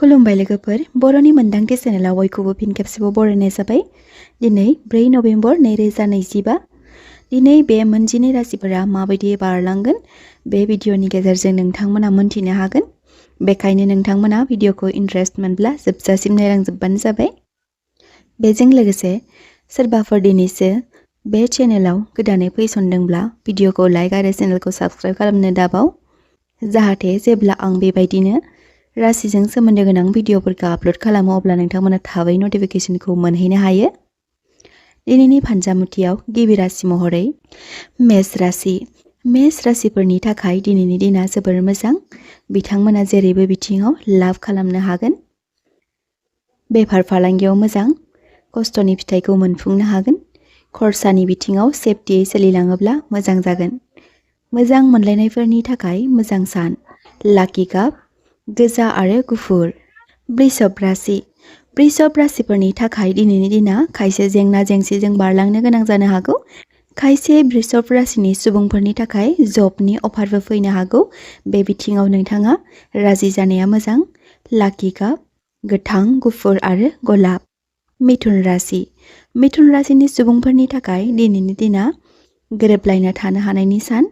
खुलुमबाय लोगोफोर बर'नि मोनदांथि चेनेलाव बयखौबो फिन खेबसेबाव बरायनाय जाबाय। दिनै 4 नभेम्बर 2025 दिनै बे मोनजिनै राशिफोरा माबायदि बारलांगोन बे भिडिअनि गेजेरजों नोंथांमोना मोनथिनो हागोन। बेखायनो नोंथांमोना भिडिअखौ इन्ट्रेस्ट मोनब्ला जोबजासिम नायलांजोबबानो जाबाय। बेजों लोगोसे सोरबाफोर दिनैसो बे चेनेलाव गोदानै फैसनदोंब्ला भिडिअखौ लाइक आरो चेनेलखौ साबस्क्राइब खालामनो दाबाव, जाहाथे जेब्ला आं बेबायदिनो राशिजों सोमोन्दो गोनां भिडिअफोरखौ आपलोड खालामो अब्ला नोंथांमोना थाबै नटिफिकेशनखौ मोनहैनो हायो। दिनैनि फानजामुथियाव गिबि राशि महरै मेष राशि। मेष राशिफोरनि थाखाय दिनैनि दिना जोबोर मोजां। बिथांमोना जेरैबो बिथिङाव लाब खालामनो हागोन। बेफार फालांगियाव मोजां, खस्थ'नि फिथाइखौ मोनफुंनो हागोन। खरसानि बिथिङाव सेफटियै सोलिलाङोब्ला मोजां जागोन। मोजां मोनलायनायफोरनि थाखाय मोजां सान। लाकि गाब गोजा आरो गुफुर। वृषभ राशि। वृषभ राशिफोरनि थाखाय दिनैनि दिना खायसे जेंना जेंसिजों बारलांनो गोनां जानो हागौ। खायसे वृषभ राशिनि सुबुंफोरनि थाखाय जबनि अफारबो फैनो हागौ। बे बिथिङाव नोंथाङा राजि जानाया मोजां। लाकि गाब गोथां, गुफुर आरो गलाब। मिथुन राशि। मिथुन राशिनि सुबुंफोरनि थाखाय दिनैनि दिना गोरोबलायना थानो हानायनि सान,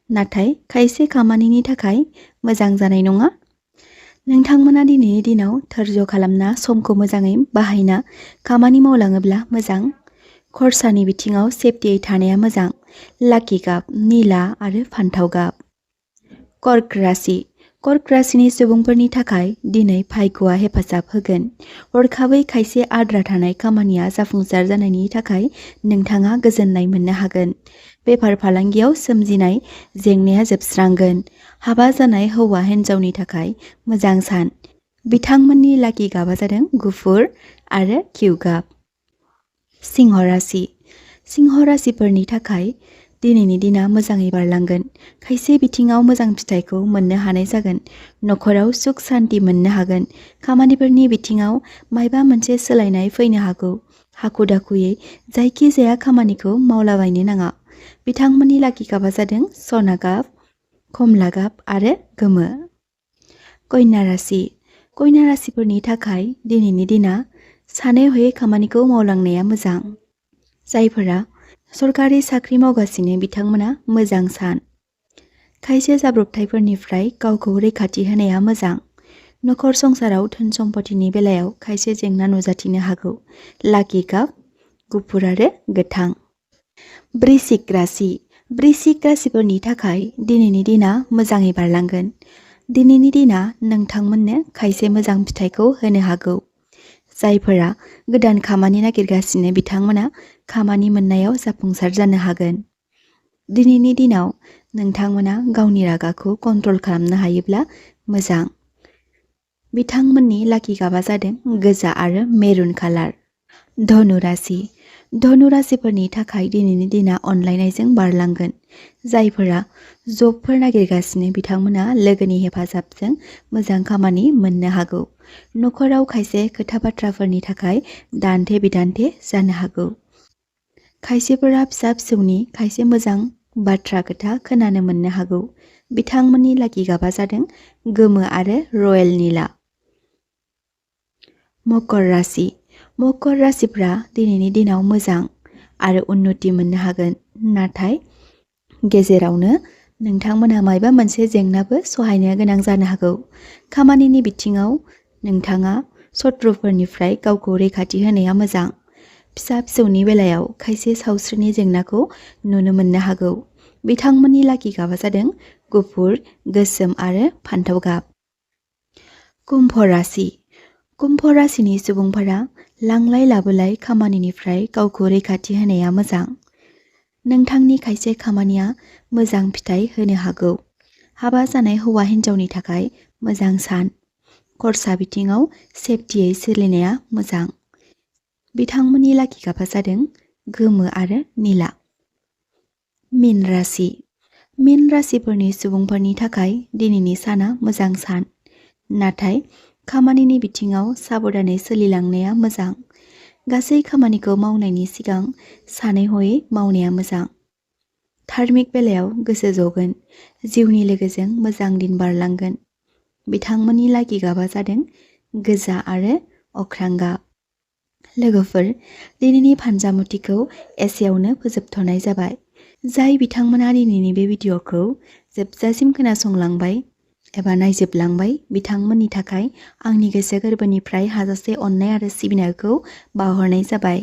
नाथाय खायसे खामानिनि थाखाय मोजां जानाय नङा। नोंथांमोना दिनैनि दिनाव धैर्य खालामना समखौ मोजाङै बाहायना खामानि मावलाङोब्ला मोजां। खरसानि बिथिङाव सेफटियै थानाया मोजां। लाकि गाब निला आरो फान्थाव गाब। कर्क राशि। कर्क राशिनि सुबुंफोरनि थाखाय दिनै भाग्यआ हेफाजाब होगोन। हरखाबै खायसे आद्रा थानाय खामानिया जाफुंसार जानायनि थाखाय नोंथाङा गोजोननाय मोननो हागोन। बेफार फालांगियाव सोमजिनाय जेंनाया जोबस्रांगोन। हाबा जानाय हौवा हिन्जावनि थाखाय मोजां सान। बिथांमोननि लाकि गाबा जादों गुफुर आरो घिउ गाब। सिंह राशि। सिंह राशिफोरनि थाखाय दिनैनि दिना मोजाङै बारलांगोन। खायसे बिथिङाव मोजां फिथाइखौ मोननो हानाय जागोन। न'खराव सुख सान्ति मोननो हागोन। खामानिफोरनि बिथिङाव मायबा मोनसे सोलायनाय फैनो हागौ। हाखु दाखुयै जायखि जाया खामानिखौ मावलाबायनो नाङा। बिथांमोननि लाकि गाबा जादों सना गाब, खमला गाब आरो गोमो। कन्या राशि। कन्या राशिफोरनि थाखाय दिनैनि दिना सानै हयै खामानिखौ मावलांनाया मोजां। जायफोरा सरकारि साख्रि मावगासिनो बिथांमोना मोजां सान। खायसे जाब्रबथायफोरनिफ्राय गावखौ रैखाथि होनाया मोजां। न'खर संसाराव धोन सम्पतिनि बेलायाव खायसे जेंना नुजाथिनो हागौ। लाकि गाब गुफुर आरो गोथां। वृश्चिक राशि। वृश्चिक राशिफोरनि थाखाय दिनैनि दिना मोजाङै बारलांगोन। दिनैनि दिना नोंथांमोननो खायसे मोजां फिथाइखौ होनो हागौ। जायफोरा गोदान खामानि नागिरगासिनो बिथांमोना खामानि मोननायाव जाफुंसार जानो हागोन। दिनैनि दिनाव नोंथांमोना गावनि रागाखौ कन्ट्रल खालामनो हायोब्ला मोजां। बिथांमोननि लाकि गाबा जादों गोजा आरो मेरुन कालार। धनु राशि। धनु राशिफोरनि थाखाय दिनैनि दिना अनलायनायजों बारलांगोन। जायफोरा जबफोर नागिरगासिनो बिथांमोना लोगोनि हेफाजाबजों मोजां खामानि मोननो हागौ। न'खराव खायसे खोथा बाथ्राफोरनि थाखाय दान्थे बिदान्थे जानो हागौ। खायसेफोरा फिसा फिसौनि खायसे मोजां बाथ्रा खोथा खोनानो मोननो हागौ। बिथांमोननि लाकि गाबा जादों गोमो आरो रयेल निला। मकर राशि। मकर राशिफ्रा दिनैनि दिनाव मोजां आरो उन्नति मोननो हागोन। नाथाय गेजेरावनो नोंथांमोनहा मायबा मोनसे जेंनाबो सहायनो गोनां जानो हागौ। खामानिनि बिथिङाव नोंथाङा शत्रुफोरनिफ्राय गावखौ रैखाथि होनाया मोजां। फिसा फिसौनि बेलायाव खायसे सावस्रिनि जेंनाखौ नुनो मोननो हागौ। बिथांमोननि लाकि गाबा जादों गुफुर, गोसोम आरो फान्थाव गाब। कुम्भ राशि। कुम्भ राशिनि सुबुंफोरा लांलाय लाबोलाय खामानिनिफ्राय गावखौ रैखाथि होनाया मोजां। नोंथांनि खायसे खामानिया मोजां फिथाइ होनो हागौ। हाबा जानाय हौवा हिन्जावनि थाखाय मोजां सान। खरसा बिथिङाव सेफटियै सोलिनाया मोजां। बिथांमोननि लाकि गाबा जादों गोमो आरो निला। मीन राशि। मीन राशिफोरनि सुबुंफोरनि थाखाय दिनैनि साना मोजां सान। नाथाय खामानिनि बिथिङाव साबधानै सोलिलांनाया मोजां। गासै खामानिखौ मावनायनि सिगां सानै हयै मावनाया मोजां। धार्मिक बेलायाव गोसो जगोन। जिउनि लोगोजों मोजां दिन बारलांगोन। बिथांमोननि लाकि गाबा जादों गोजा आरो अख्रां गाब। लोगोफोर, दिनैनि फानजामुथिखौ एसेयावनो फोजोबथ'नाय जाबाय। जाय बिथांमोना दिनैनि बे भिडिअ'खौ जोबजासिम खोनासंलांबाय एबा नायजोबलांबाय बिथांमोननि थाखाय आंनि गोसो गोरबोनिफ्राय हाजासे अननाय आरो सिबिनायखौ बावहरनाय जाबाय।